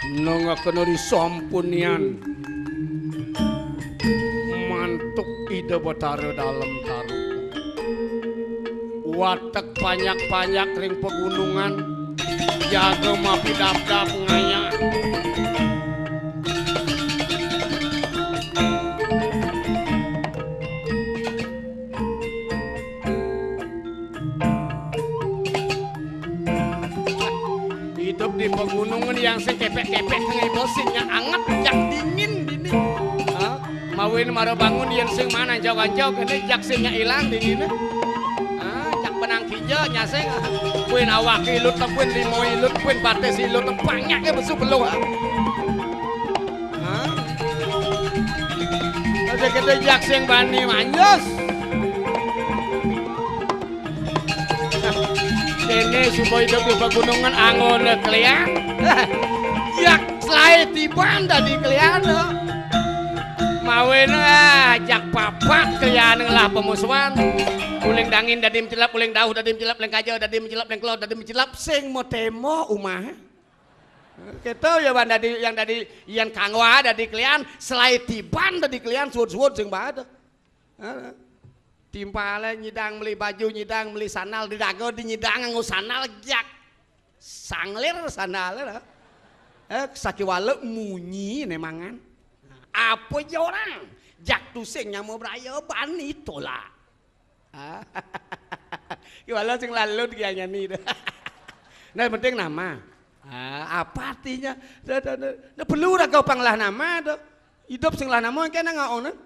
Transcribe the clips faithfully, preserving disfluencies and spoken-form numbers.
Nengakena ri sampunian mantuk Ida Betara Dalem Taru. Watek panjak-panjak ring pegunungan, jaga mapidabdab ngayah. Idup di pegunungan yang sing kepek-kepek, ngibo sing nyak anget, jak dingin dini. Ha? Mawin mara bangun yen sing mana jauh-jauh kene jak sing nyak ilang dini. Ha? Jak benang kija nyaseng. Kuin awak ilut, kuin limo ilut, kuin batis ilut, banyak ya besu beluh. Ha? Ada kita jak sing bani manjus. Kene suba idup di pegunungan anggone klian. Jak selae tiban dadi klian, no. Mawin, ah, jak papat klian ngelah pemusuhan. Uling dangin dadi mecelep, uling dauh dadi mecelep, uling kaja dadi mecelep, uling kelod dadi mecelep, sing mo temo umah. Keto ya ban dadi, yang dadi, yang kangwa dadi klian, selae tiban dadi klian, suud-suud sing bae. Ha? Timpale nyidang meli baju, nyidang meli sandal, di dago di nyidang nganggo sandal jak sanglir sandale, ha? Eh, sakiwala munyi ne mangan. Apa ja orang? Jak tusing nyama braya bani tolak. Ha? Kiwala sing lalu dia nyani tu. Nah, penting nama. Ha, apa artinya? Dah, dah, dah. Dah perlu raga pang lah nama tu. Idup sing lah nama kena ngaon, eh?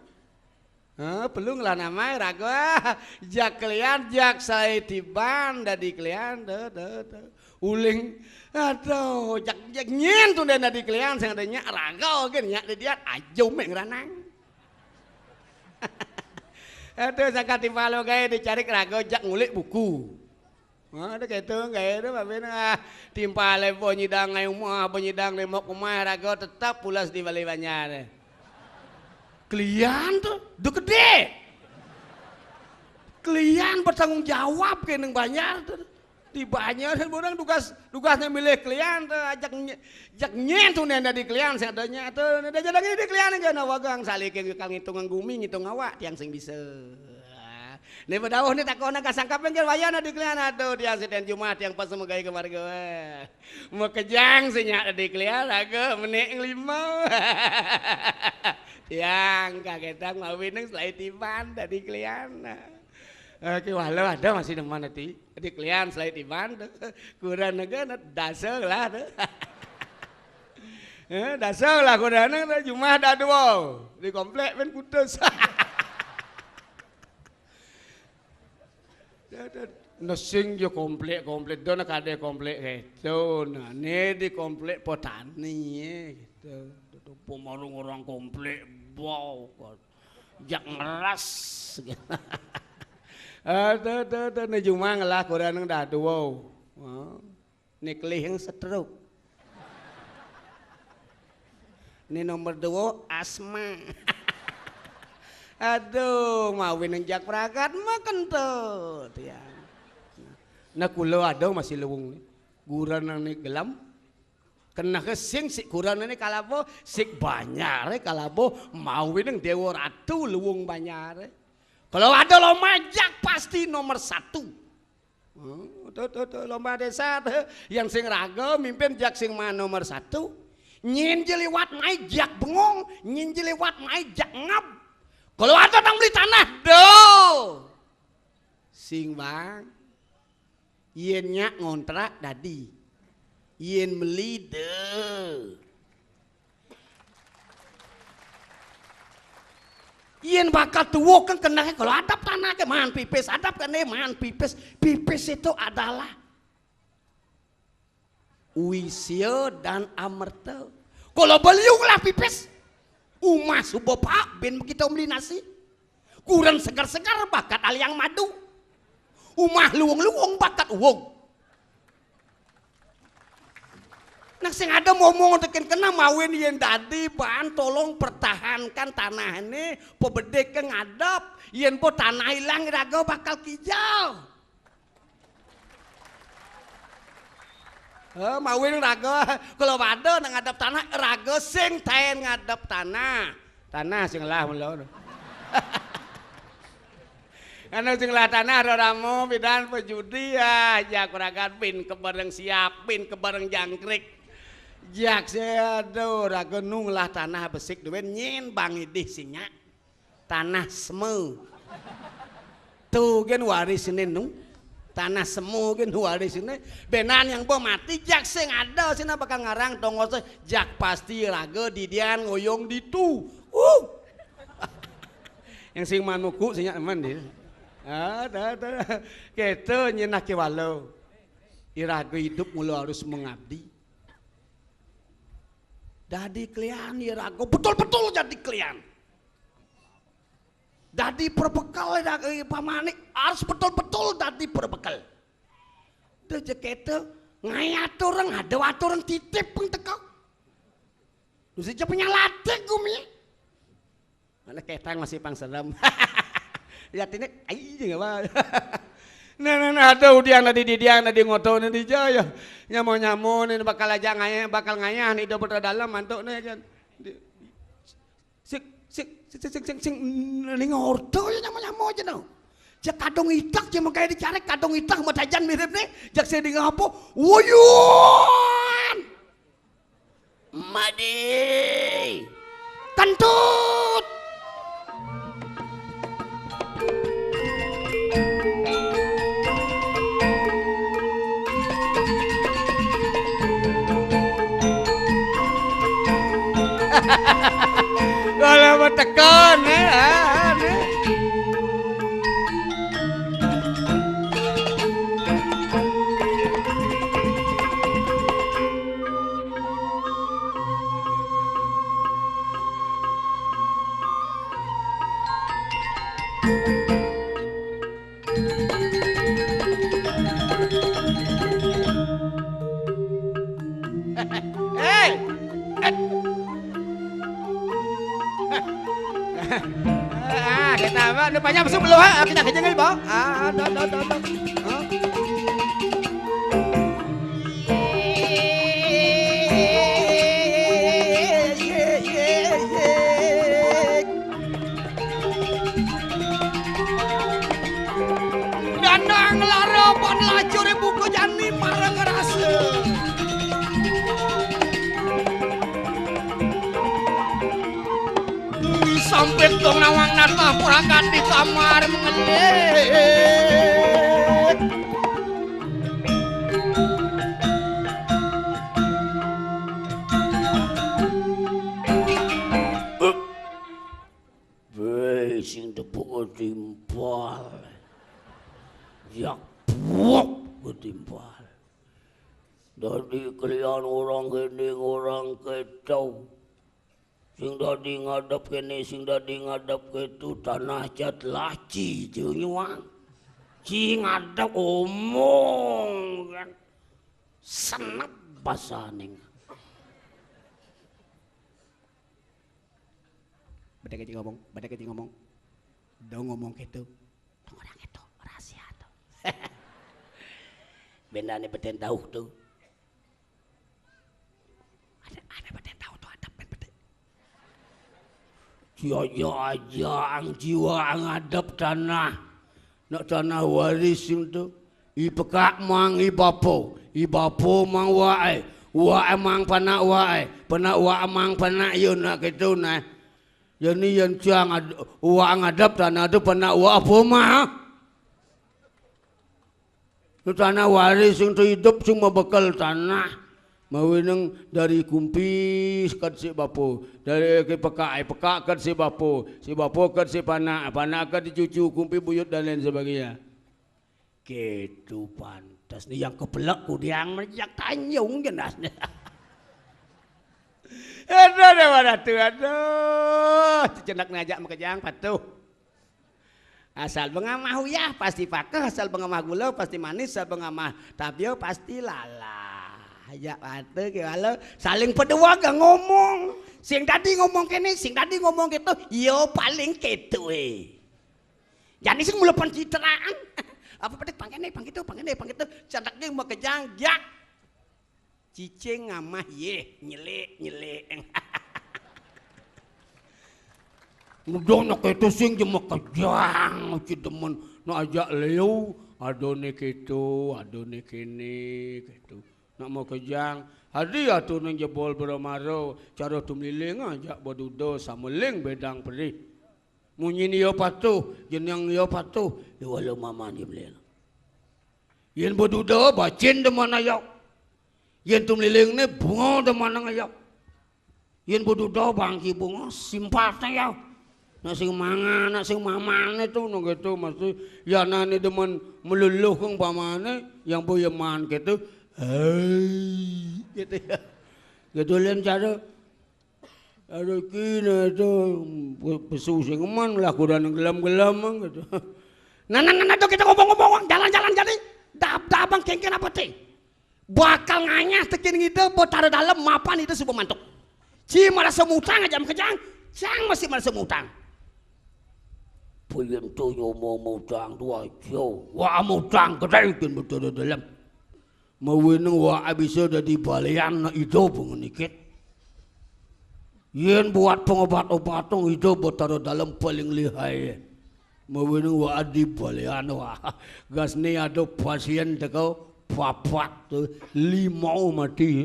Ha, perlu ngelah nama raga. Jak klian, jak selae tiban dadi klian, dah, dah, dah. Uling, aduh, jak, jak nyen tu dah dadi klian, sing ada nyak raga, kan nyak dadi ajo mek ngeranang. Aduh, sangka timpal gae dicarik raga jak ngulik buku. Ha, ada keto gae tu, babin, ah, timpal bo nyidang ngai umah, bo nyidang remok umah, raga tetap pulas di Bali Banjar. Klian tu, dah gede. Klian bertanggung jawab ke neng Banjar tu. Di Banjar orang tugas, tugasnya milih klian tu, ajak nye-, jak nyen tu nenda di klian sadanya tu, nenda jalan di klian ke na wagang saliking kang ngitung gumi, ngitung awak tiang sing bisa. Ni bedauh ni takon ka sangkap engke wayah na di klian, aduh, tiang siten jumah, tiang pas megai ke marga. Makejang sinyak di klian, raga menik ngelimau. Tiang kagetang mawin nang selae tiban dadi klian. Eh, ki walau ada masih neman ati. Di klian selae tiban tu. Kuran nega na dasa lah tu. Eh, dasa lah kuran tu jumah dah dua. Di komplek pun putus. Dah, dah. Nesing jo komplek, komplek. Dona kade komplek keto. Nah, ne di komplek petani, eh, gitu. Tuh, pemarung orang komplek bau. Jak ngeras. Aduh, aduh, aduh, ni jumah ngelah kuran nang dah dua. Ha. Ni kelih yang stroke. Ni nomor dua, asma. Aduh, mawin nang jak pragat makan tu, tiang. Nah, kula ada masih lewung ni. Kuran nang ni gelam. Kena ke sing sik kuran ni kalabo, sik Banjar, eh, kalabo, mawin nang Dewa Ratu lewung Banjar, eh. Kalau ada lomba jak pasti nomor satu. Hmm, tu, tu, tu, lomba desa tu, yang sing raga mimpin jak sing ma nomor satu. Nyin je liwat mai jak bengong, nyin je liwat mai jak ngap. Kalau ada nang beli tanah, do. Sing bang. Yen nyak ngontrak dadi. Yen meli de. Yen bakal tuwuh kan keneh kalau adap tanah ke maan pipis, adap kene maan pipis. Pipis itu adalah wisya dan amerta. Kalau beliung lah pipis, umah suba pak bin kita meli nasi. Kuren segar-segar bakat aliang madu. Umah luwung-luwung bakat uwung. Nah, sing ada momong tekin kena mawin yen dadi ban tolong pertahankan tanah ini, pebedik ke ngadep, yen po tanah ilang raga bakal kijau. Eh, mawi raga kula pada nang ngadep tanah, raga sing taén ngadep tanah. Tanah sing lah mula. Anu sing lah tanah rarama pidan pajudi, ah, jak ragan bin kebereng siap, bin kebereng jangkrik. Jak sé aduh raga nu ngelah tanah besik duén nyén bang idih sing nyak. Tanah sema. Tu gén warisné nu. Tanah sema gén warisné. Bénan yang ba mati jak sing ada sina bakal ngarang tongosé jak pasti raga didian ngoyong ditu. Uh. Yang sing manuku sing nyak eman dia. Ah, dah, dah. Kéto nyén kéwala. Iraga idup mula harus mengabdi. Dadi klian iraga betul-betul dadi klian. Dadi perbekel iraga pamané harus betul-betul dadi perbekel. Tuh jekété ngayatureng ada atureng titip pang teka. Terus aja penyalatik gumi. Mana ketang masih pang serem. Lihat ini, ai jeung apa. Nah, nah, nah, ada udiang tadi didiang tadi ngoto nih di jaya. Nyamo-nyamo nih bakal aja ngayah, bakal ngayah nih udah putra dalam mantuk nih kan. Di- Sik sik sik sik sik sik sik ning orto ya nyamo-nyamo aja no. Cek kadung itak cek mengkaya dicarek kadung itak matajan mirip nih. Jak saya di ngapa? Wuyun. Madi. Kentut. Kalau mau tekan, eh, ah, ah, eh. Hei. Ah, kita apa? Rupanya masuk belum, ha? Kita kejar, Bang. Ah, ada, ada, ada, ada. Hah? Danang lara pan lacur buku jani marang rasa. Sampit dong nawang natah purakan di kamar mengelik. Wéh, sing tepuk timpal. Yak buak timpal. Dadi kalian orang kéné, orang kéto. Sing dadi ngadep kéné, sing dadi ngadep kéto, tanah cat laci jeung nyuang. Sing ngadep omong kan. Senep basané. Bedek aja ngomong, bedek aja ngomong. Dong ngomong gitu. Dong orang itu rahasia tuh. Bendane beten tahu tuh. Ada ada beten tahu tuh ada ben beten. Jiwa aja ang jiwa ang adep tanah. Nak tanah waris sing tu. I pekak mang i bapo, i bapo mang wae, wae mang panak wae, panak wae mang panak yo nak ketu nah. Jadi yan cang ad, wae ngadep tanah tu panak wae apa mah? Tu tanah waris sing tu hidup sing mabekel tanah. Mawineng dari kumpis kat si bapo, dari ke pekak ai pekak kat si bapo, si bapo kat si panak, panak kat si cucu kumpi buyut dan lain sebagainya. Gitu pantes nih yang kepelek kudiang menjak tanjung jenas. Aduh, aduh, aduh, aduh. Cecenak ngajak makejang patuh. Asal bengamah uyah pasti pakeh, asal bengamah gula pasti manis, asal bengamah tabia pasti lalah. Ya patuh ke walau saling pedua gak ngomong. Sing tadi ngomong kene, sing tadi ngomong gitu, yo paling gitu eh. Jani sing mula pencitraan. Apa pedek pangkene, pangkitu, pangkene, pangkitu. Cedak ge makejang jak. Cicing ngamah yéh, nyelék, nyelék. Udah nak itu sing jema kejang, ci demen. Nak ajak liu, adoné kéto, adoné kéné, kéto. Nak mau kejang, hadi atuh nang jebol beramaro, cara tumliling ajak beduda sama ling bedang perih. Munyin ia patuh, jeneng ia patuh, ya walau maman dia beli. Yén beduda bacin demen ayau. Yén tumliling né bunga demen ayau. Yén beduda bangki bunga simpat ayau. Nak sing mangan, nak sing maman itu nang gitu mesti yanané demen meluluh kang pamane yang boyeman gitu. Hei, gitu ya. Gitu lén cara. Aduh kina itu pesu sing eman lah kurang gelem-gelem gitu. Nah, nah, nah, nah, tuh kita ngomong-ngomong jalan-jalan jadi dap-dap bang kengken apa teh? Bakal nganyah tekin ngide botara dalam mapan itu subuh mantuk. Ci merasa mutang aja kejang, cang masih merasa mutang. Puyun tuh nyomo mutang dua jo, wah mutang gede kin botara dalam. Mawining waé bisa dadi balian nak ida pengenikit. Yén buat pengobat-obatan ida Betara Dalem paling lihai. Mawining waé di balian wah. Gasné ada pasien teka papat tuh, lima mati.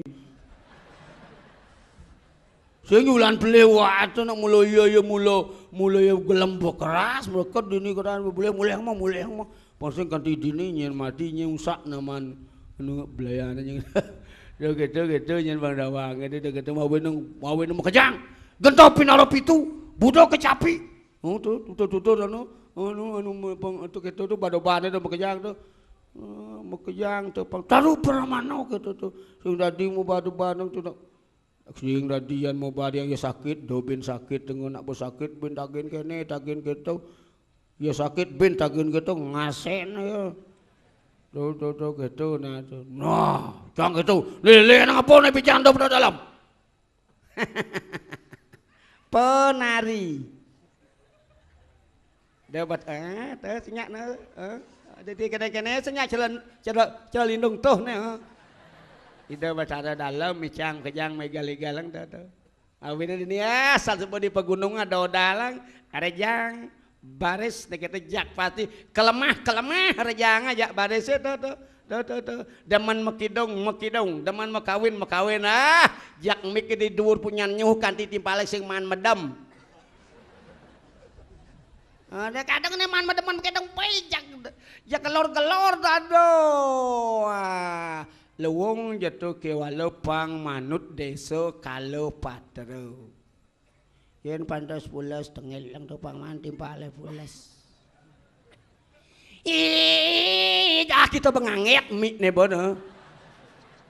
Sing ulan pelih waé to nak mula iya iya mula mula iya gelem bekeras mleket dini keras boleh mulih mah mulih mah. Pasti kanti dini nyén mati nyén usak naman anu belayane nyén. Ya gitu gitu nyén Bang Dawang gitu gitu mau benung mau benung makejang. Gentop pinara pitu, budak kecapi. Oh tuh tutur tutur anu anu anu pang tuh gitu tuh badobane tuh makejang tuh. Eh, makejang tuh pang taruh pramana gitu tuh. Sing dadi mau badobane tuh. Sing dadian mau bariang ya sakit, do bin sakit dengan nak sakit bin tagin kene, tagin gitu. Ya sakit bin tagin gitu ngasen ya. Tuh tuh tuh gitu nah tuh. Nah, jang gitu. Lele nang apa nih picang do dalam? Penari. Ida bat eh teh senyak ne. Eh. Dadi kene-kene senyak celon celon celon lindung tuh ne. Eh. Ida Betara Dalem micang kejang megal-igalang tuh tuh. Awina dini asal sebut di pegunungan ada odalang, ada jang baris ne kita jak pati kelemah kelemah ada jang aja baris itu tuh. Tuh tuh tuh. Demen mekidung mekidung, demen mekawin mekawin ah. Jak mik di dhuwur punyan nyuh kanthi timpalé sing maan medem. Ah, kadang né maan medeman kadang pejak. Ya gelor-gelor aduh. Ah, lewung jatuh ke walo pang manut desa kalo patra. Yén pantes pules tengil lang to pang maan timpalé pules. Ih, ah kita bengangét mik né bono.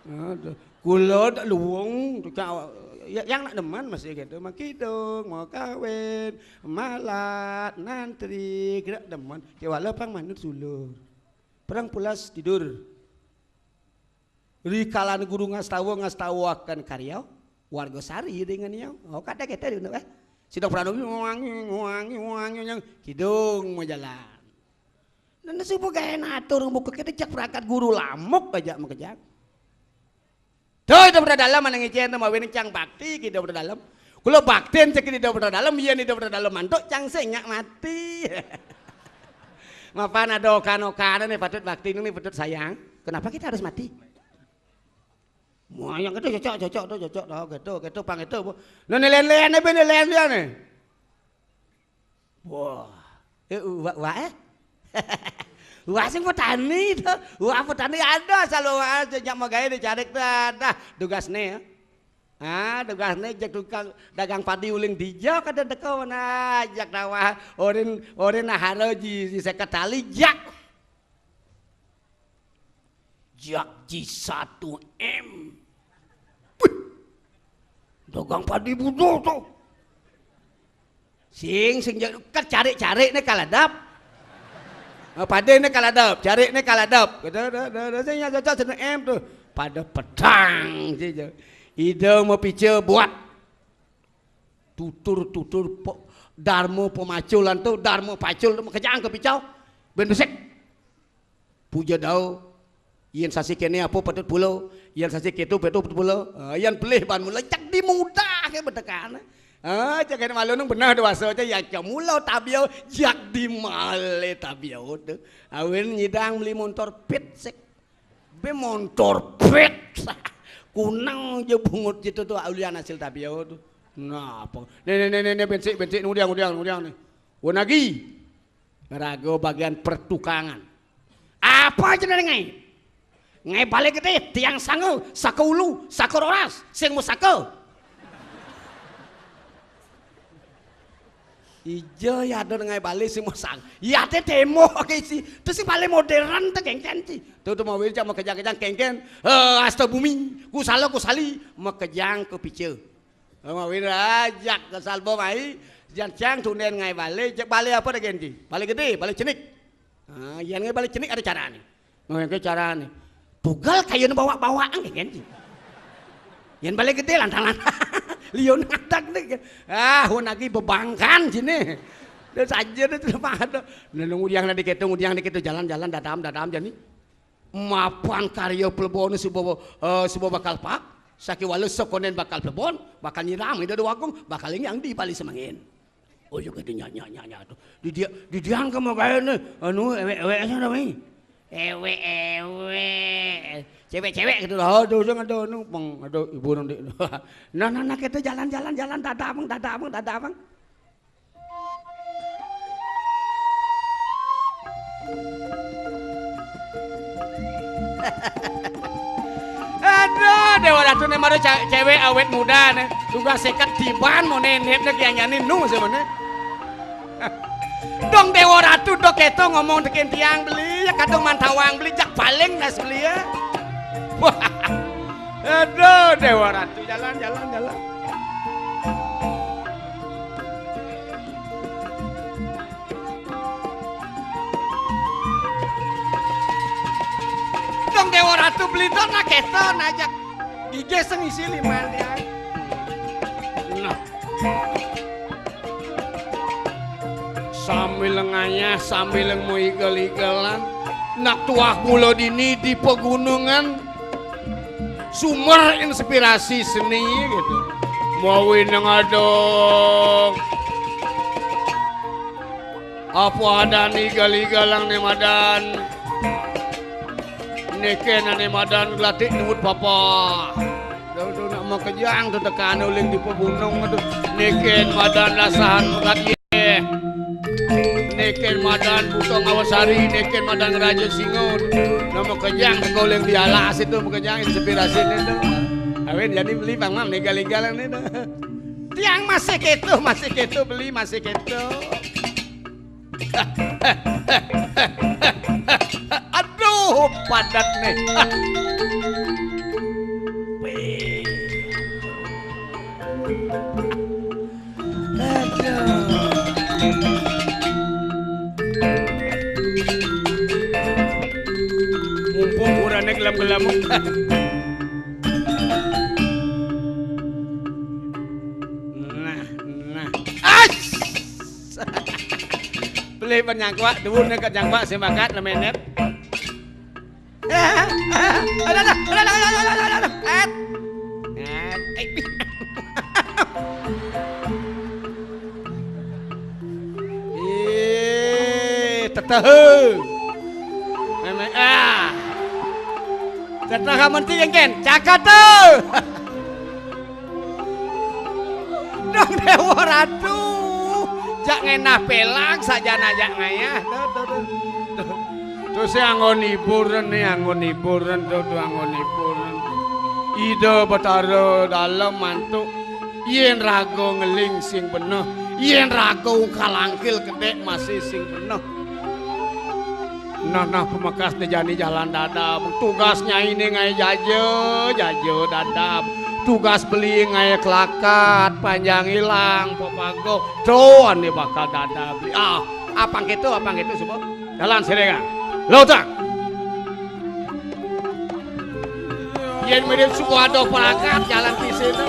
Aduh. Kula tak luwung tukang ya, yang nak demen mesti gitu. Mau kidung, mau kawin, malat, nantri, gerak demen. Kewala pang manut sulur. Perang pulas tidur. Rikalan guru ngastawa ngastawaken karya warga sari dengan iya. Oh kada kita di eh. Sidang pranami wangi wangi wangi yang kidung mau jalan. Dan subuh gaya natur muka kita cek perangkat guru lamuk aja makejang. Tuh itu berada dalam mana ngecen tuh mawin cang bakti kita berada dalam. Kalau baktin cek kita berada dalam, iya nih berada dalam mantuk cang senyak mati. Mapan ada okan-okan nih patut bakti ini patut sayang. Kenapa kita harus mati? Wah, yang itu cocok, cocok tuh, cocok tuh, gitu, gitu, pang itu. Nah, nilai-nilai apa nilai dia nih? Wah, eh, wah, wah, eh? Wah, sing petani tuh. Wah, petani ada selalu aja nyak magawe dicarik dah, dah tugas nih. Ah, tugas nih jak tukang dagang padi uling dijak ada teko nah jak dawa orin orin nah haro ji ji seket tali jak. Jak ji satu M. Wih, dagang padi budo tuh. Sing sing ja- kat carik-carik ne kaladap. Ah, pade ne kaladap, carik ne kaladap. Kata da da da sing nya cocok sing M tuh. Pada petang sing ja- Ida mau pica buat tutur-tutur po- darma pemaculan tu, darma pacul tu makejang ke picau. Ben besek. Puja dau. Yen sasi kene apa patut pulo. Yén sasih kéto, béto pula. Ah, yén pelih ban mula, jak dimudahké betekané. Ah, cék kéné malu nang beneh déwasa, cék ya, cék mula tabiau, jak dimalih tabiau to. Awin nyidang meli montor pit sik. Bé montor pit. Kunang ja bungut ja to, to ulian hasil tabiau to. Nah, apa? Né, né, né, né, né, bénsék, bénsék, ngudiang, ngudiang, ngudiang né. Wong agi. Ngraga bagian pertukangan. Apa jenenge ngaé? Ngaé balé gedé, tiang sanga, saka ulu, saka roras, sing masaka. Ija ya ada ngaé balé sing masang. Ya té témo ké isi. Terus sing paling modern té kéngkén ci. Tuh, tuh mau wirja makejang-kejang kéngkén. Eh, asta bumi, kusala kusali, makejang ka pica. Mawi rajak ka salba mai, jan cang tundén ngaé balé, cék balé apa da gén ci? Balé gedé, balé cenik. Ah, yén ngaé balé cenik ada carané. Ngaé ké carané. Tugel kayuné bawa-bawaan gén ci. Yén balé gedé lantang-lantang. Liun ngadak né. Ah, wong agi bebangkan ciné. Dé saja dé mah ada. Nah, ngudiang dadi kéto, ngudiang dadi kéto, jalan-jalan dadam, dadam jani. Mapan karya plebon suba, eh, suba bakal pak, sakéwala sakondén bakal plebon, bakal nyiram Ida Déwa Agung, bakal ing yang di Bali Semangin. Oh, ya gitu, nyak, nyak, nyak, nyak, tuh. Di dia, di dia angka mau gaya nih, anu, ewek, ewek aja dah, weh. Ewek, ewek. Cewek-cewek gitu dah. Aduh, jangan ada anu, peng, ada ibu nanti. Nah, nah, nah, kita jalan-jalan, jalan, dadah, bang, dadah, bang, dadah, bang. Aduh, Déwa Ratu né mara ca-, cewek awet muda né. Tugas seket tiban mau nenep né kian nyani nu sebenarnya. Dong Déwa Ratu dok kéto ngomong tekén tiang beli, ya kadung mantawang beli, jak paling nas beli ya. Wah. Aduh, Déwa Ratu jalan, jalan, jalan. Dong Déwa Ratu beli dong nah kéto najak. Gigé sing isi lima dia. Nah. Sambil ngayah, sambil mau igel-igelan. Nak tuah mula dini di pegunungan. Sumber inspirasi seni gitu. Mawi nang ada apa ada igal-igalang né madan. Nékén ané madan glatik nuwut papa. Dong, dong, nak makejang tetekan uling di pegunung aduh. Nékén madan lasahan megat yéh. Nékén madan Buto Ngawasari, nékén madan Raja Singa. Nah, makejang teka uling di alas itu, makejang inspirasi itu. Awin jadi beli Bang Mam, legal-legal ini. Tiang masih kéto, masih kéto, beli masih kéto. Aduh, padat nih. Aduh. Mumpung kurangnya gelem-gelem. Nah, nah. Ais! Beli penyangkua, duwun ke nyangkua sing bakat lemenet. Aduh, aduh, aduh, aduh, aduh, aduh, aduh. Et. Et. Ih, tetehe. Mémé, ah. Tetehe menti kéngkén, cakata. Dong Déwa Ratu. Jak ngenah pelang, sajana jak ngayah. Tuh, tuh, tuh. Tuh. Tuh, sing anggon hiburan nih, anggon hiburan, tuh, tuh, anggon hiburan. Ida Betara Dalem mantuk. Yén raga ngeling sing beneh, yén raga ungkal-angkil kedék masih sing beneh. Nah, nah, pamekas né jani jalan dadab. Tugas nyainé ngaé jaja, jaja dadab. Tugas beli ngaé kelakat, panjang ilang, pepago. To ané bakal dadab. Ah, apang kéto, apang kéto, suba. Jalan siringan. Lotang. Yén mirip suku ada pelakat jalan di sini.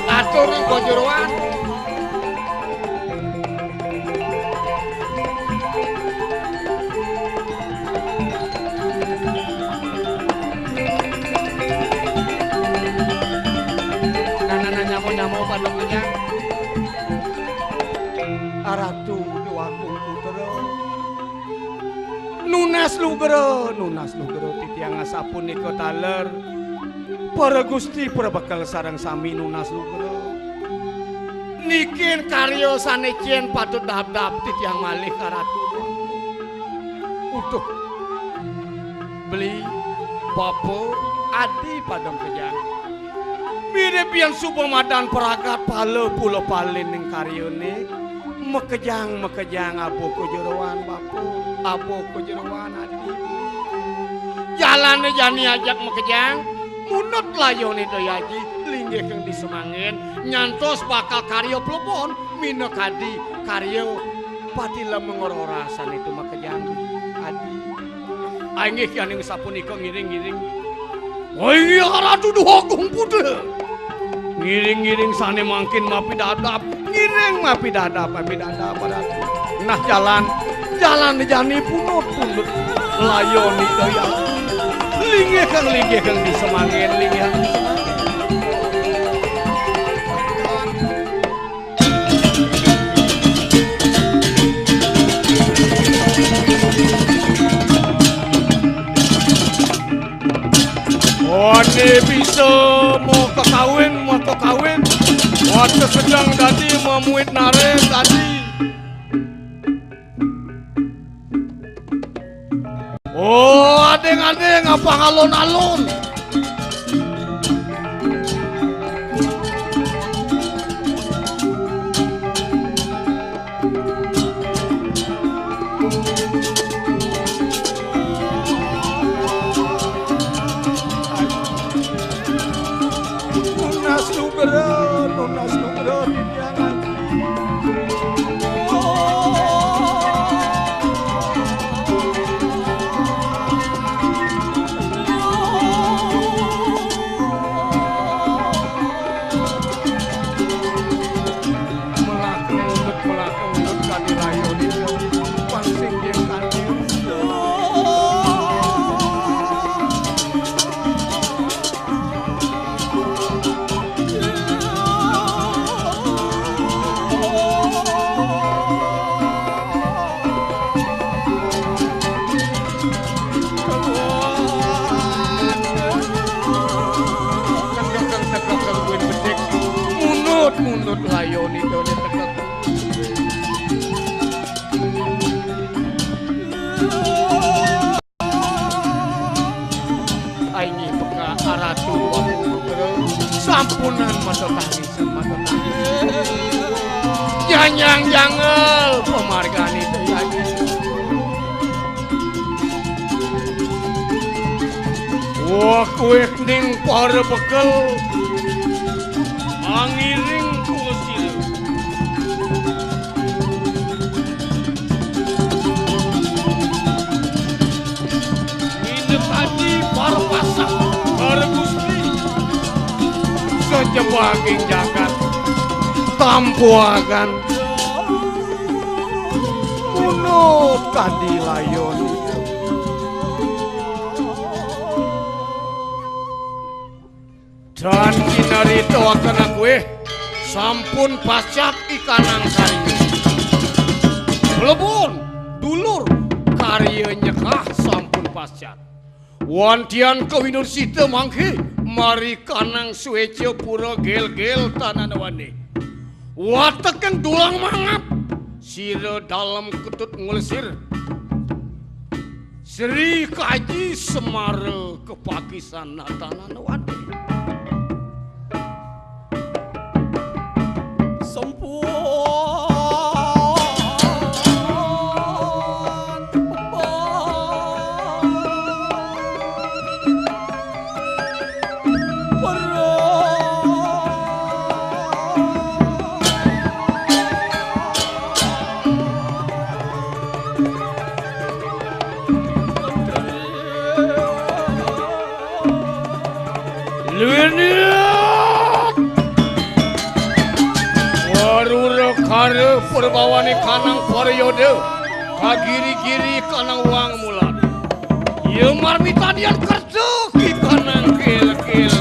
Atur kojuruan. Ratu Déwagung Putra. Nunas lugra, nunas lugra titiang asapunika taler. Para Gusti, para bekel sareng sami nunas lugra. Niki karya sané cén patut dab-dab titiang malih ka Ratu. Uduh. Beli, bapa, adi pada makejang. Mirib yén suba madan pragat pala pula palin ning karyané, makejang-makejang aba ka jeroan, bapa, aba ka jeroan adi. Jalané jani ajak makejang, munut layoné Ida Aji, linggih kang disemangin, nyantos bakal karya plebon, minakadi karya pati lemeng ora-ora sané tu makejang adi. Inggih, yaning sapunika ngiring-ngiring. Inggih, Ratu Déwagung Putra. Ngiring-ngiring sané mangkin mapidadap, ngiring mapidadap, mapidadap, Ratu. Nah, jalan, jalan jani punut-punut. Layoné Ida Aji. Linggih kang, linggih kang disemangin, linggih kang disemangin. Ané bisa mau kakawin, mau kakawin. Wates sedeng dadi, mamuit naréh dadi. Oh, adéng-adéng, apa ngalon-alon? Nunas nugra, nunas nugra, titiang aji. Melaka ngundut, melaka ngundut, kadi layoné, pang sing jeng kadi. Mundut, mundut layoné, doné tegek. Inggih peka Ratu Déwagung Putra, sampunang mata tangisan, mata tangisan. Janjang jangel pamargané Ida Aji. Wah, kuwi ning para bekel mangiring kuwi sira. Minakadi para pasang, para gusti. Sajebaging jagat tampuagan. Munut kadi layon. Dan kinarita wakana kuih sampun pascat ikanang sari. Mlebon, dulur, karya nyekah sampun pascat. Wantian kawinursita mangke, mari kanang sueca pura gel-gel tanana wane. Watekeng dulang mangap, sira dalem ketut ngulesir. Sri Kaji Semara kepakisan tanana wane. Sampun. Luwih niat. Warura kara perbawane kanang paryoda, kagiri-giri kanang wang mulat. Iya marmitadian kerta ki kanang kel-kel.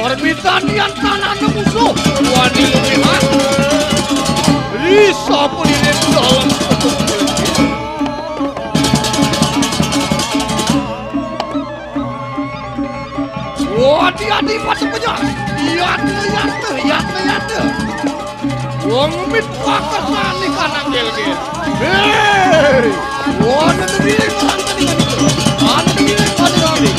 Permintaan tanah musuh. Wani lihat. Ih, sapa dene dalem. Wadi adi pada penya. Yat, yat, yat, yat. Wong mit wakersane kanang gel-gel. Hei! Wonten ing wonten ing wonten ing.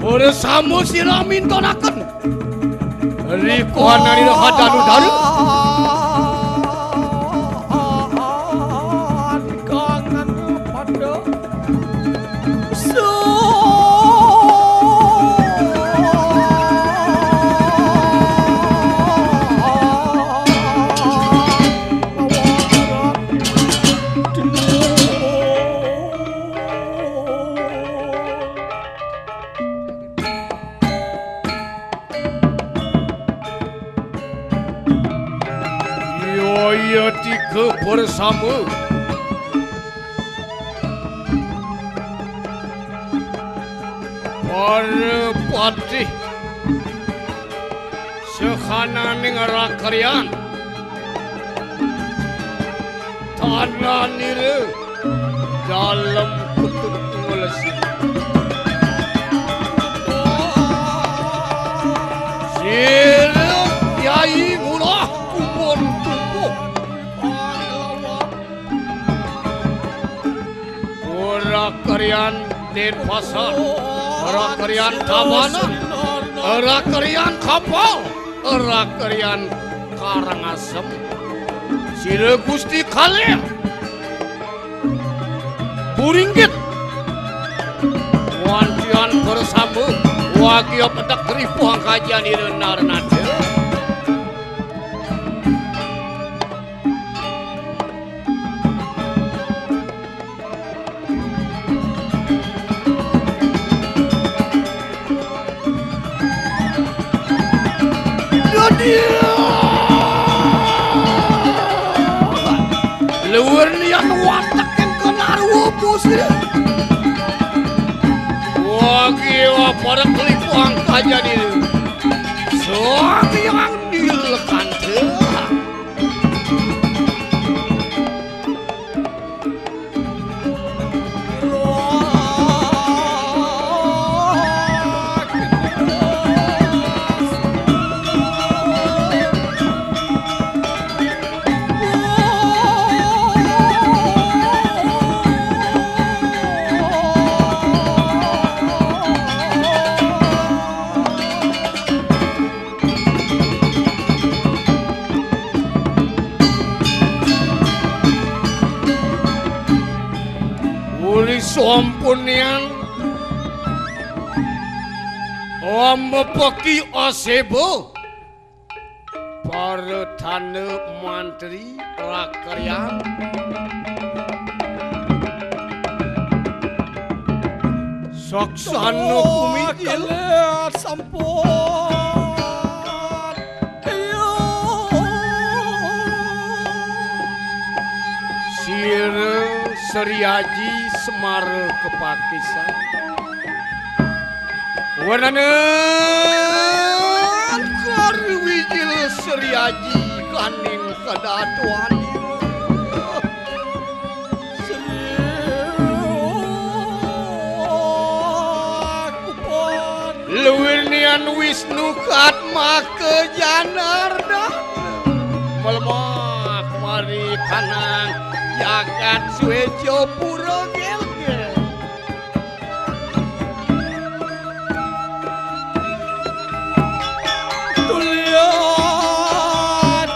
Ora samu sira mintonaken. Rikuanani hadanu dalu. Kangen pada Yaya tiga bersama para patih sehananing rakeryan tananira dalem kutut ngelesi. Sira Kyai Ngurah Kubon Tumpuk. Ora keryan Denpasar, ora keryan Tabanan, ora keryan Kapal, ora keryan Karangasem. Sira Gusti Kalih Buringgit. Wantian bersama wagi pedek ripuh angkajan ira narnada. Luwir nian watek ing kenarwa pusir. Wagi wa para kelipuang kajadilu. Sang Hyang Nilkantha. Uli sampunian ambepeki aseba para tanda mantri rakeryan. Saksana kumi kalih sampun. Sira Sri Aji Semara kepakisan. Wernaning Karwijil Sri Aji kaning kadatuan. Luwirnian Wisnu Katmaka Janardan melemak mari kanang jagat Swecapura gelgel. Tulya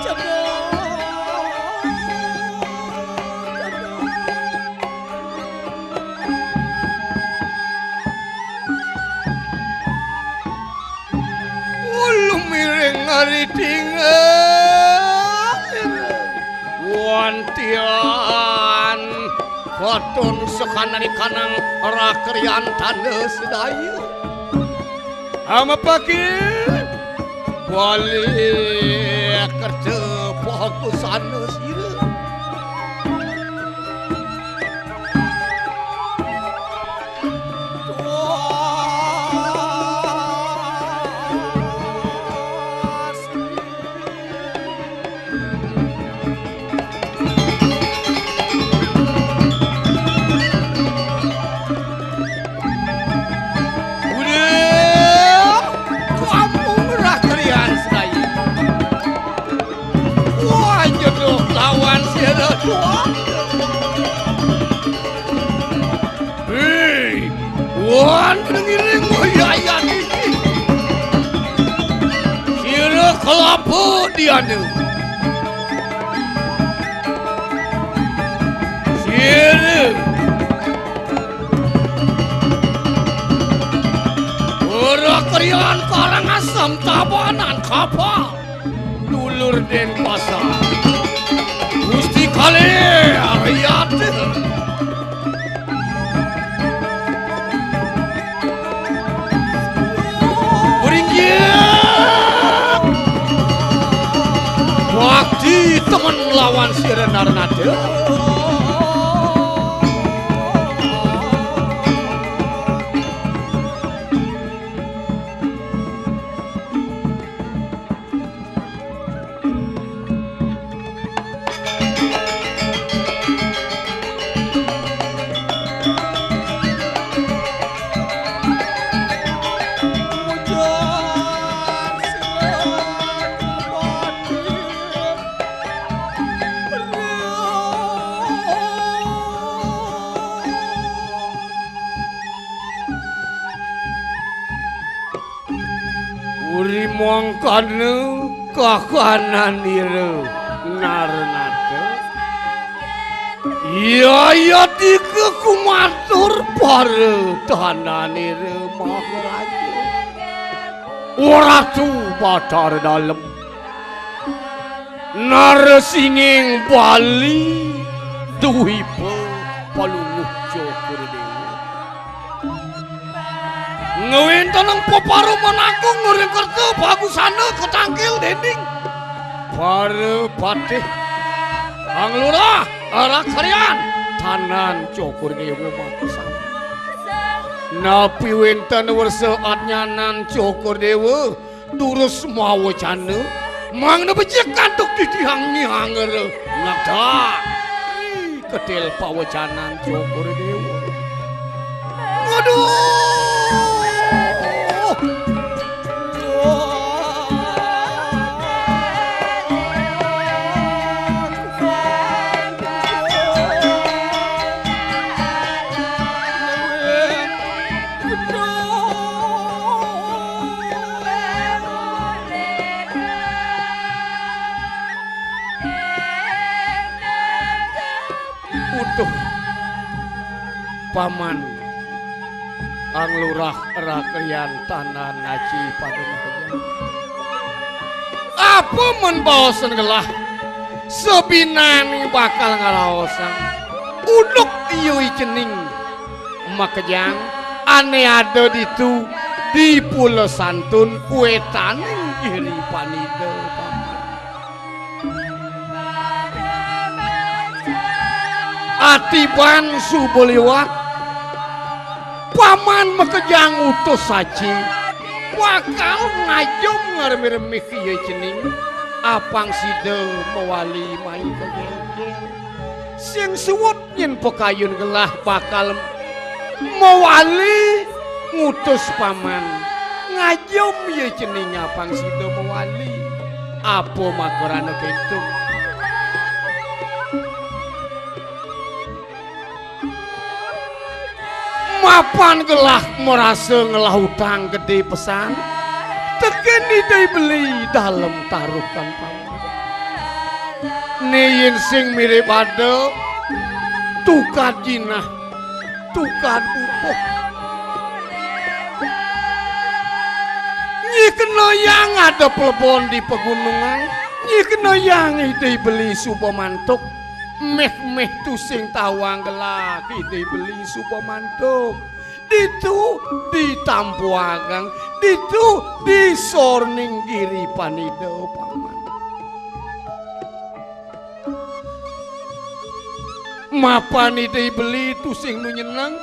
cedhak. Tinggal wantian katon sakanari kanang rakryan tanda sedaya. Amapake balik kerja pagusana sira. Udah, kamu merah kerian sedaya. Wah, jodoh lawan sira doang. Hei, wan ngiring moyayan iki. Sira kelapa diana. Sira. Ora kriyan Karangasem Tabanan Kapal. Dulur Denpasar. Gusti Kalih Aryata. Beringgih. Wakti temen lawan sira Narnada. Uri mangkana kahananira Narnata. Yayatika kumatur para tananira Maharaja. Ratu Bathara Dalem. Narsinging Bali Dwipa Palungguh Cokor Dewa. Ngwéntenang peparuman agung ring kerta bagusana katangkil dening para patih, Panglurah, Rakryan, Tanan Cokor Dewa makasami. Napi wénten wersa adnyanan Cokor Dewa, durus mawecana, mangda becik antuk titihang Nyi Anggara Nagda. Ih, ketil pawecanan Cokor Dewa. Aduh. Utuh Paman Anglurah Rakryan Tanan Aji pada makejang. Apa men baosan gelah? Sabinané bakal ngraosang unduk iya i cening makejang ané ada ditu di Pula Santun wétaning Giri Panida. Atiban suba liwat, Paman makejang utus saji bakal ngajum ngremih-remih iya cening apang sida mawali mai ka Gélgél. Sing suud nyen pakayun gelah bakal mawali ngutus Paman ngajum iya cening apang sida mawali. Apa makarana kéto? Mapan gelah marasa ngelah utang gedé pesan tekén Ida I Beli Dalem Tarukan Paman. Né yén sing mirib ada tukad jinah, tukad pupuh. Nyikna yang ada plebon di pegunungan, nyikna yang Ida I Beli suba mantuk. Méh-méh tusing tawang gelah Ida I Beli suba mantuk. Ditu di Tampuagang, ditu di sorning giri panida, Paman. Mapan Ida I Beli tusing nu nyeneng,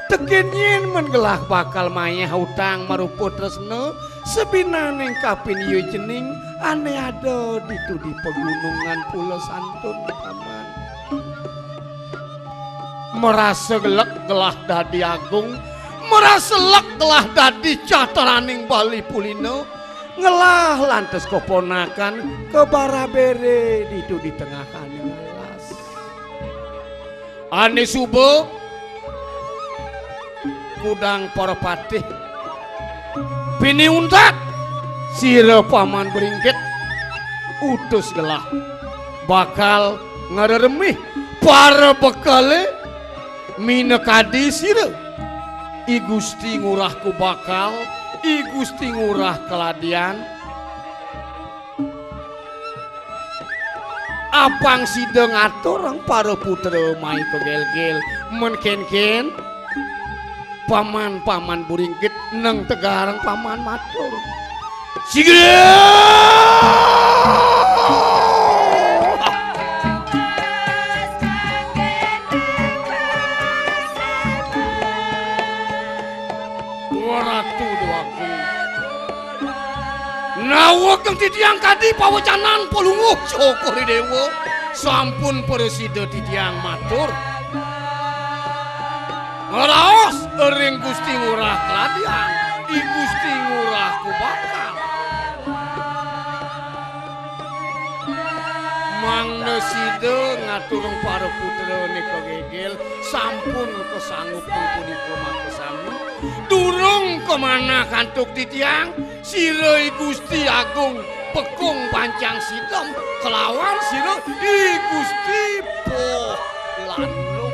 tekén nyén men gelah bakal mayah utang marupa tresna, sabinaning kapin ia cening ané ada ditu di pegunungan Pula Santun, Paman. Marasa gelek gelah dadi agung, marasa lek gelah dadi catraning Bali Pulina, ngelah lantas kaponakan kabarabéré ditu di tengahaning alas. Ané suba kudang para patih piniuntat, sira Paman Bringkit utus gelah bakal ngreremih para bekelé minakadi sira. I Gusti Ngurah Kubakal, I Gusti Ngurah Keladian, apang sida ngaturang para putra mai ka Gélgél. Men kénkén, Paman-paman Bringkit neng tegarang Paman matur. Sigra! Ratu Déwagung. Nawegeng titiang kadi pawecanan Palungguh Cokor I Déwa, sampun prasida titiang matur. Ngraos ring Gusti Ngurah Keladian, I Gusti Ngurah Kubakal. Mangda sida ngaturang para putrané ka Gélgél, sampun kasanggup punika makasami. Durung kamanah antuk titiang, sira I Gusti Agung Pekung Pancang Sidem kalawan sira I Gusti Poh Landung.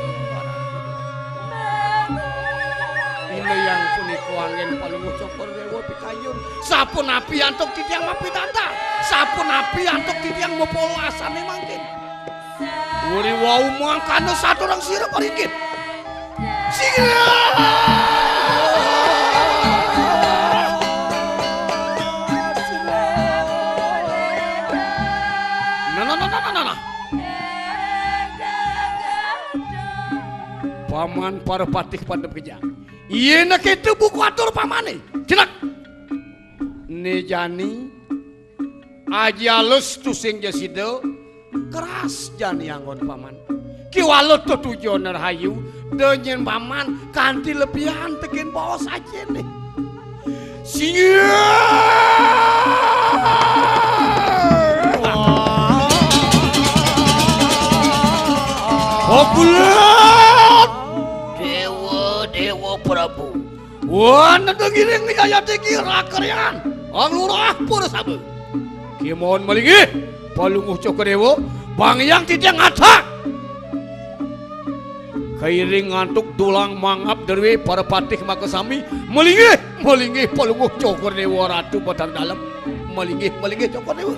Inayang punika anggén Palungguh Cokor Déwa pikayun. Sapunapi antuk titiang mapitata? Sapunapi antuk titiang mapolasané mangkin? Uri wau mangkana saturang sira parikit. Sira. Nah, nah, nah, nah, nah, nah. Paman para patih pada kejang. Yén kéto buka atur pamané. Jenek. Né jani aji alus tusing ja sida, keras jani anggon paman. Kéwala tetujon rahayu, da nyén paman kanti lebihan tekén baos ajéné. Sia! Populer! Déwa, Déwa Prabu. Wah, neda ngiring yayat iki rakeryan. Ang Lurah Purasaba. Kémaon malinggih, Palungguh Cokor Déwa, bangyang titiang atak. Kairing ngantuk dulang mangap druwé para patih makasami, malinggih, malinggih Palungguh Cokor Déwa Ratu Batara Dalem. Malinggih, malinggih Cokor Déwa.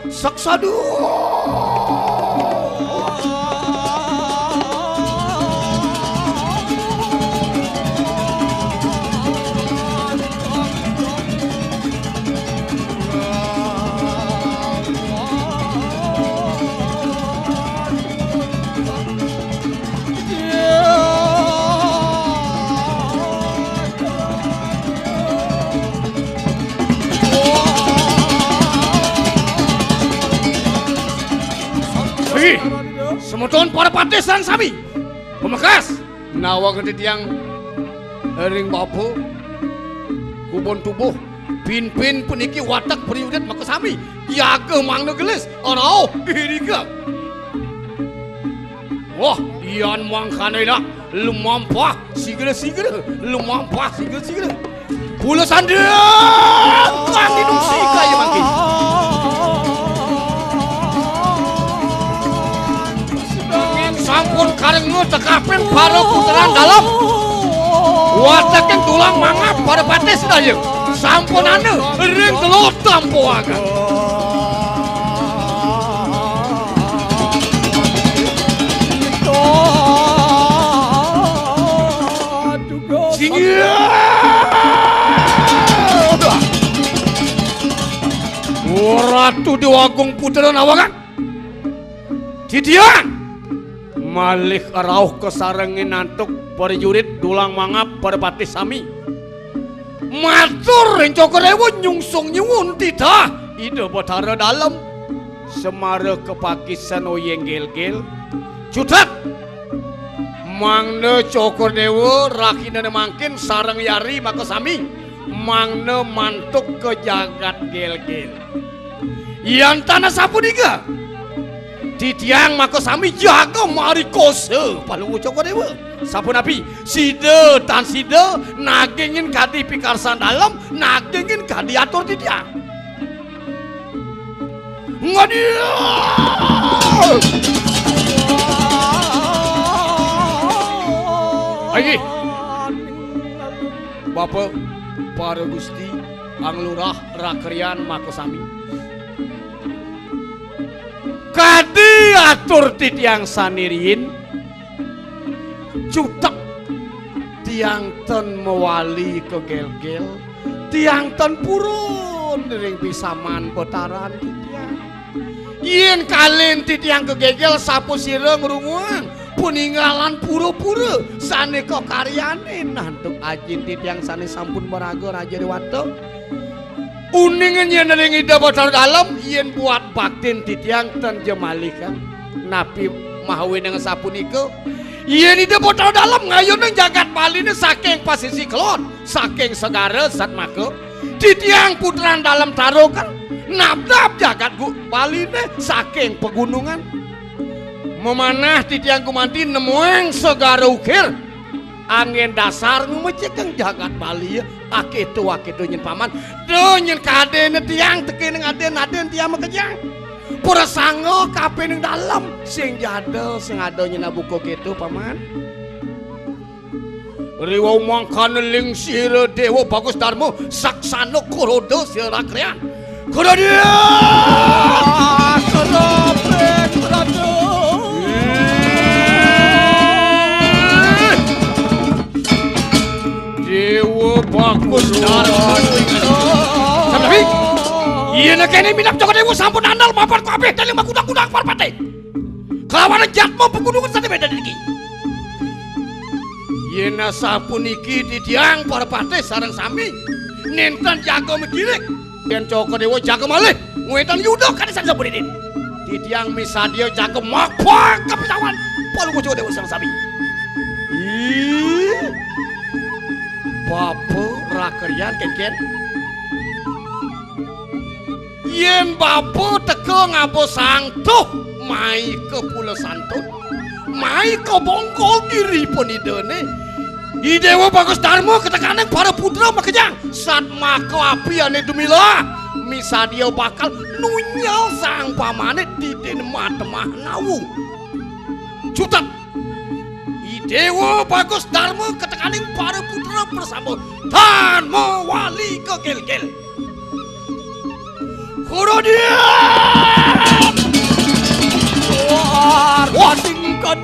Saksadu. Ih, semeton para patih sareng sami. Pamekas, nawang titiang ring bapa kubon tubuh. Pinpin puniki watek priudet makasami. Jaga mangda gelis, rauh irika. Wah, yan mangkana ilah lumampah sigra-sigra, lumampah sigra-sigra. Pula sandang kang inungsi kaya mangkin. Sampun karenga tekapin para putran dalem. Wateking tulang mangap para patih sedaya. Sampunana ring telod tampoagan. Singgih. Ratu Déwa Agung Putra Nawangan. Titiang malih rauh kasarengin antuk prajurit dulang mangap parapatih sami. Matur ring Cokor Déwa nyungsung nyuwun titah Ida Batara Dalem. Semara kapakisan oyeng gélgél. Cutet. Mangda Cokor Déwa rahinane mangkin sareng yari makasami. Mangda mantuk ka jagat gélgél. Yan tan asapunika, titiang makasami jaga marikosa Palungguh Cokor Déwa. Sapunapi? Sida tan sida nagingin kadi pikarsan dalem, nagingin kadi atur titiang. Ngadi. Ayo. Bapa, para gusti, Ang Lurah, Rakrian, makasami. Kadi atur titiang sané riin, cutet tiang ten mawali ka gélgél, tiang ten purun ring pisaman betaran titiang. Yén kalin titiang ka gélgél, sapasira ngrunguang paninggalan pura-pura sané kakaryanin antuk ajin titiang sané sampun maraga Raja Déwata. Uning nyén ring Ida Batara Dalem, yén buat baktin titiang ten ja malih kan. Napi mawinan sapunika? Yén Ida Batara Dalem ngayunin jagat Baliné saking pasisi kelod, saking segara satmaka, titiang putran Dalem Taro kan nabdab jagat gu-, Baliné saking pegunungan. Mamanah titiang gumanti nemuang segara ukir. Anggén dasar ngemecikang jagat Bali ya. Akéto, akéto nyén paman. Duh, nyén kadéna tiang tekéning adén-adén tiang makejang. Prasangga kapining dalem, sing jada, sing ada nyén abuka kéto, paman. Riwau mangkana lingsira Déwa Bagus Darma, saksana kuroda sira rakrian. Kuroda! Kuroda, kuroda. Déwa Bagus Darma. Tapi, yén kéné minab Cokor Déwa sampun andal mapan kabéh dening magudang-gudang parpatih. Kalawan jatma pegunungan sané béda niki. Yén asapuniki titiang parapatih sareng sami nénten jaga magirik. Yén Cokor Déwa jaga malih, ngwénten yuda kadi sané sapunika. Titiang misadia jaga mapang kapitawan. Palungguh Cokor Déwa sareng sami. Ih. Bapa rakrian kénkén. Yén bapa teka ngaba sangtuh, mai ka Pula Santun, mai ka Bongkol Giri Panidané. I Déwa Bagus Darma katekaning para putra makejang, satmaka api ané dumilah, misadia bakal nunyel sang pamané didin matemah ngawu. Cutet. I Déwa Bagus Darma katekaning para putra prasambut tan mawali ka gélgél. Kuroda! Wah, wah,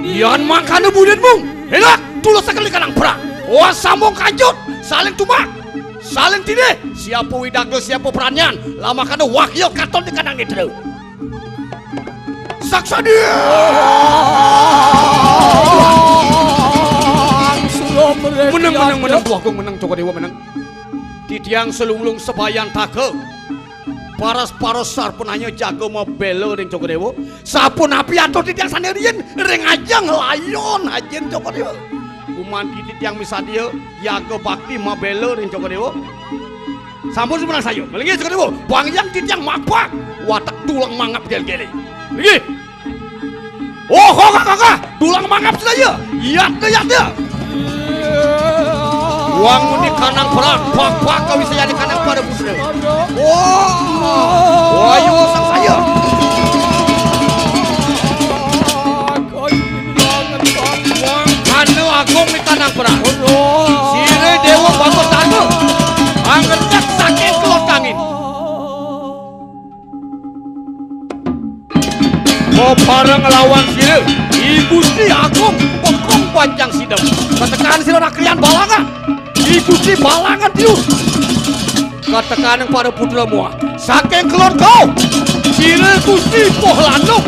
yan mangkana bulinmu. Elak, tulus sekali kanang perang. Wah, sambung kancut, saling tumbak, saling tindih. Siapa widagna, siapa perannya? Lamakana wah ya katon di kanang netra. Saksadia. Menang, menang, menang, Tuagung, menang, Cokor Déwa, menang. Titiang selunglung sabayantaka. Paras-paras sarpananya jaga mabéla ring Cokor Déwa. Sapunapi atur titiang sané riin ring ajeng layon ajin Cokor Déwa. Gumanti titiang misadia jaga bakti mabéla ring Cokor Déwa. Sampun sumenang saya. Malinggih Cokor Déwa. Bang Hyang titiang mabak watek dulang mangap gélgélé. Linggih. Oh, kok, kok, kok, dulang mangap sedaya. Yat, yat, yat. Wang muni kanang perang, bak, bak, kawisayani kanang para putra. Oh, wayu sang saya. Wang kana agung ni kanang perang. Sira Déwa Bagus Darma. Angerjak Gusti Agung Bekung Panjang Sidem. Ketekan sira nakrian balangan. Ih Gusti balangan tiur. Ketekan yang para putra mua. Saking kelon kau. Sira Gusti Poh Landung.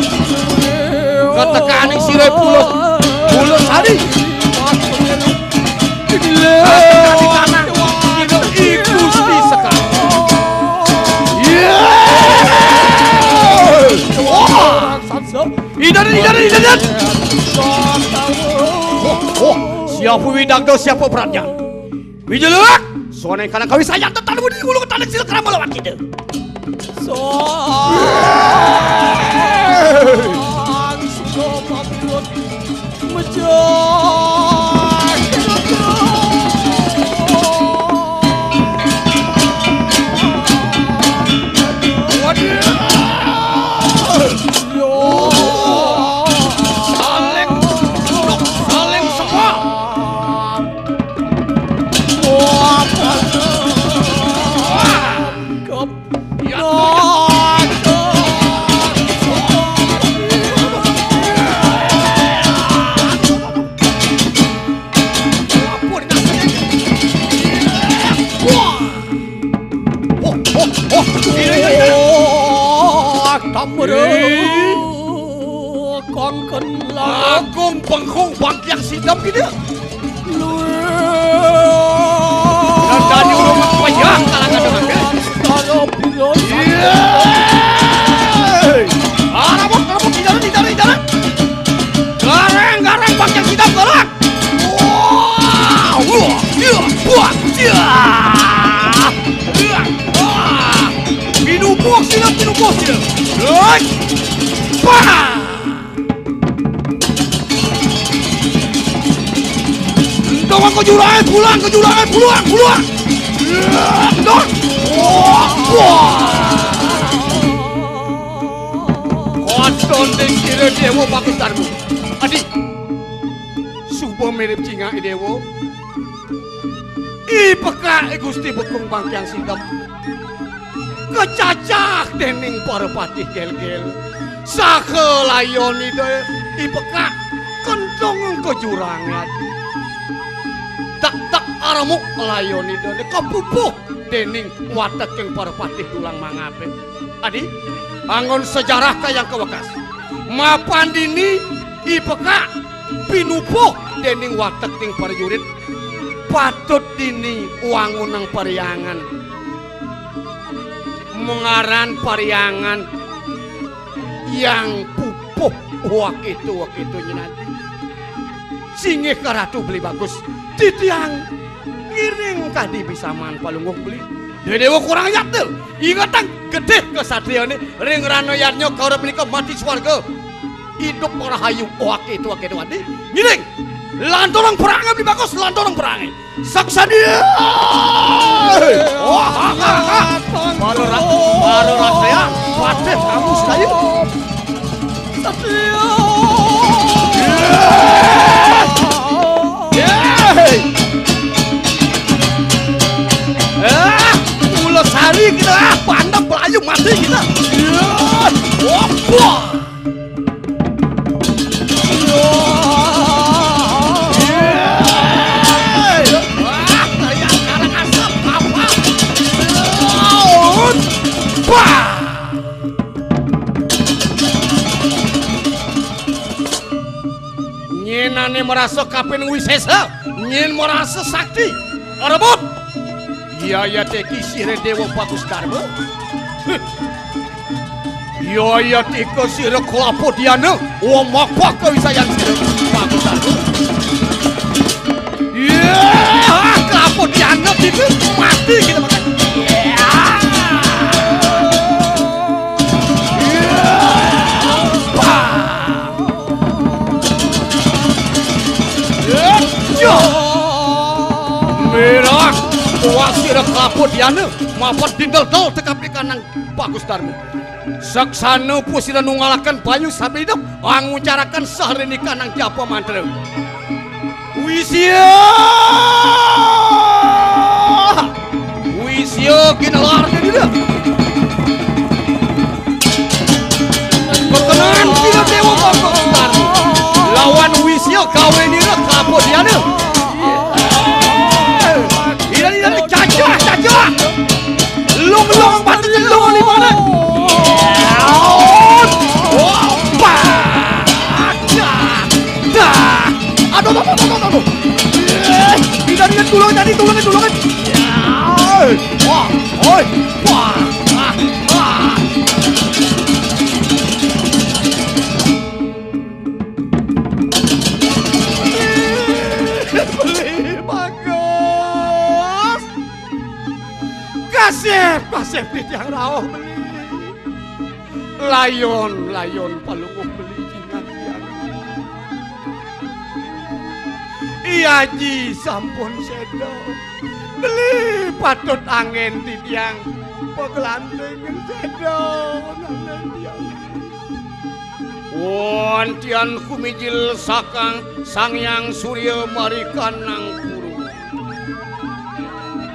Ketekan yang sira pulau. Pulau Sari. Ketekan yang kanan. Sira Ih Gusti Sekar. Iya. Wah. Idan, idan, idan, idan. Oh, oh, siapa widang tu, siapa beratnya? Wijelek, soalnya kalau kau saya tetap di bulu ketandang sila kerama lawan kita. So. Mejah. Waduh. Yo. Saling, saling semua. Wah. Kep. Ya. Wah, wah, wah. Iya, iya, iya. Oh, tambah. Ih. Kongken lah. Agung bengkung bangkiang sidam gitu. Lu. Dan dari urung payah kalangan dengan. Kalau bilang. Iya. Arabot, arabot, tidak, tidak, tidak. Garang, garang, bangkiang sidam, garang. Wah, wah, iya, wah, iya. Iya, wah. Pinupuk sila, pinupuk sila. Hei. Wah. Entong ke jurang, pulang ke jurang, pulang, pulang. Iya, entong. Wah, wah. Koton ding kira dewa bagus darbu. Adi. Suba mirip cingak dewa. Ipekak Gusti Bekung Bangkiang Sidem. Kecacah dening para patih gel-gel. Saha layon Ida ipekak kentung ka jurang adi. Tek-tek aremuk layon Ida kapupuh dening wateking para patih tulang mangape. Adi, anggon sejarah kayang kawekas. Mapan dini ipekak pinupuh dening wateking prajurit, patut dini wangunang paryangan. Mengaran paryangan yang pupuh wakitu, wakitu nyenati. Singgih ka Ratu Beli Bagus, titiang ngiring kadi bisaman palungguh beli. Dewa kurang yatna. Ingetang gedih kesatriane ring rana yadnya kaurip menika mati swarga. Idup rahayu. Oke itu, oke itu, adi. Ngiring. Lanturang perange Beli Bagus, lanturang perange. Saksania. Wah, ha, ha, ha. Baru ra-, baru rasanya. Waduh, kamu sedaya. Saksania. Yeay. Eh, mula sari kita, ah, pandang pelayu mati kita. Iya. Wah, wah. Nyenane merasa kapin wisesa, nyen merasa sakti. Rebut. Iya, iya, teki sira Dewa Bagus Darma. Huh. Iya, iya, tika sira Kelapa Diana. Wah, mapa kawisayan sira Bagus Darma. Iya, Kelapa Diana kita mati kita makan. Iya. Iya. Wah. Iya. Merah. Kuat sira Kelapa Diana. Mapat dindel-del tekapi kanang Bagus Darma. Saksana pusira nunggalaken banyu sambil hidup, angucaraken sahreni kanang japa mantra. Wisya! Wisya ginelar dina. Perkenan sira Dewa Bagus Darma. Lawan Kok dia tu? Ida, ida, cacah, cacah. Lung, lung, patut lung di mana? Aut. Wah, bah. Dah. Dah. Aduh, aduh, aduh, aduh, aduh. Eh, ida, ida, tulung tadi, tulung, tulung. Wah, oi, wah, ah, ah. Beli bagus. Kasep, kasep titiang rauh beli. Layon, layon palungguh beli jingan tiang. I Aji sampun séda. Beli patut anggén titiang paglanting séda, anggén tiang. Wontian kumijil sakang Sang Hyang Surya marikanang puru.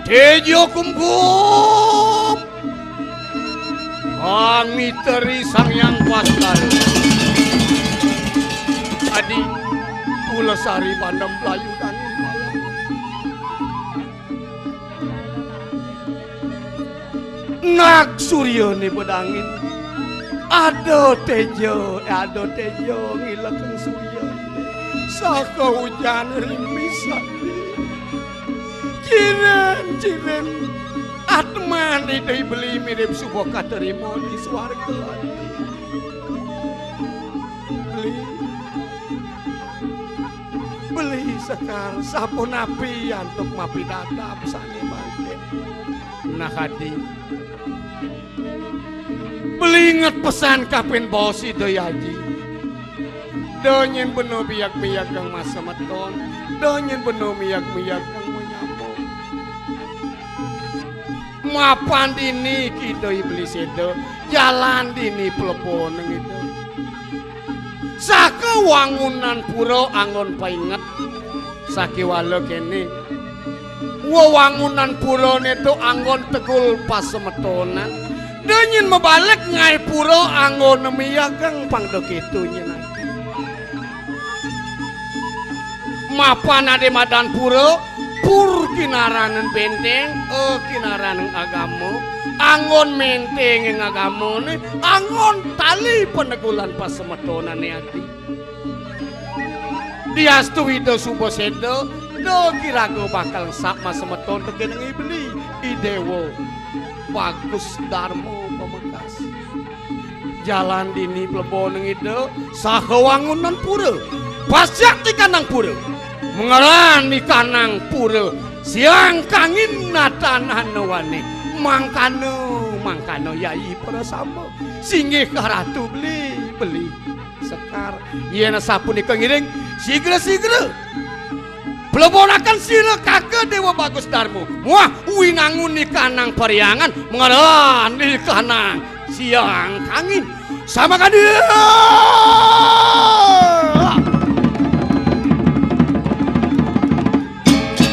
Tejo kumkum. Ang miteri Sang Hyang Baskara. Adi, kula sari bandem layu dangin malam. Nag suryané bedangin. Ada teja, ada teja ngilekeng suryané. Saka ujan rimis adi. Ciren, ciren. Atman Ida I Beli mirip suba katerima di swarga. Beli. Beli Sekar, sapunapi antuk mapidadab sané mangké? Nah, Adi. Beli inget pesan kapin baos Ida I Aji. Da nyén bena biag-biagang masemeton, da nyén bena miag-miagang manyambung. Mapan dini Ida I Beli séda, jalan dini plebona Ida. Saka wangunan pura anggon painget. Sakéwala kéné. Wewangunan purané to anggon tegul pasemetonan. Da nyén mabalik ngaé pura anggon miagang pang da kéto nyén ati. Mapan adi madan pura, pur kinaraning bénténg, eh, kinaraning agama, anggon ménténging agamané, anggon tali panegulan pasemetonané ati. Diastu Ida suba séda, da kiraga bakal sap masemeton tekéning I Beli, I Déwa Bagus Darma pamekas. Jalan dini pleboning Ida, saha wangunan pura. Pasyak tikanang pura. Mengeran tikanang pura. Siang kangin natan anawané. Mangkana, mangkana yayi prasama. Singgih ka Ratu Beli, Beli Sekar. Yén sapunika ngiring, sigra-sigra. Plebonaken sira kaka Déwa Bagus Darma. Muah winangun nikanang parhyangan, mengeran nikanang siang kangin. Samakadi.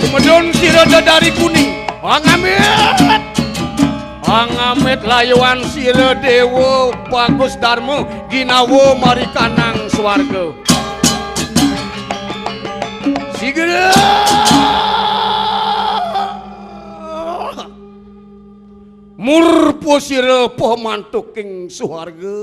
Medun sira dedari kuning. Angamit. Angamit layuan sira Déwa Bagus Darma ginawa marikanang swarga. Sigra. Murpa sira pamantuking swarga.